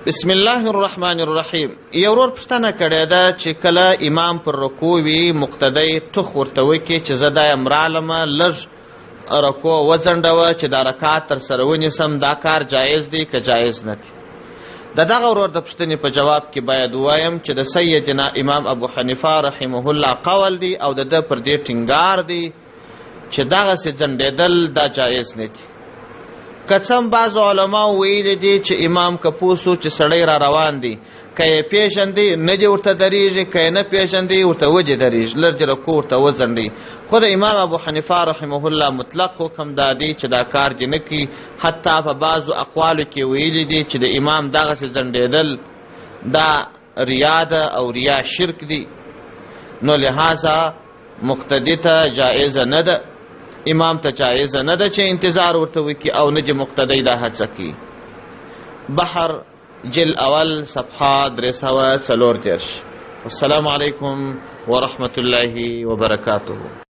بسم الله الرحمن الرحیم. یو ورور پوښتنه کړې ده چې کله امام پر رکوع وي، مقتدی ټوخ ورته وکړي چې زه دا یم رالم، لږ رکوع وځنډوه چې دا رکعت تر سره ونیسم، دا کار جایز دی که جایز نه دی؟ د دغه ورور د پوښتنې په جواب کې باید ووایم چې د سیدنا امام ابو حنیفه رحمه الله قول دی او د ده پر دې ټینګار دی چې دغسې ځنډېدل دا جایز نه دي. که څه هم بعضو علماو ویلي دي چې امام که پوه سو چې سړی را روان دی، که یې پېژندي نه دې ورته درېږي، که یې نه پېژندي ورته ودې درېږي، لږ دې رکوع ورته وځنډي. خو د امام ابو حنیفه رحمه الله مطلق حکم دا دی چې دا کار دې نه کوي. حتی په بعضو اقوالو کې ویلي دي چې د امام دغسې ځنډېدل دا ریا ده او ریا شرک دی، نو لهذا مقتدی ته جایزه نه ده، امام ته جایزه نه ده چې انتظار ورته وکړي او نه دې مقتدی دا هڅه کوي. بحر جل اول صفحه 334. والسلام علیکم ورحمة الله وبرکاته.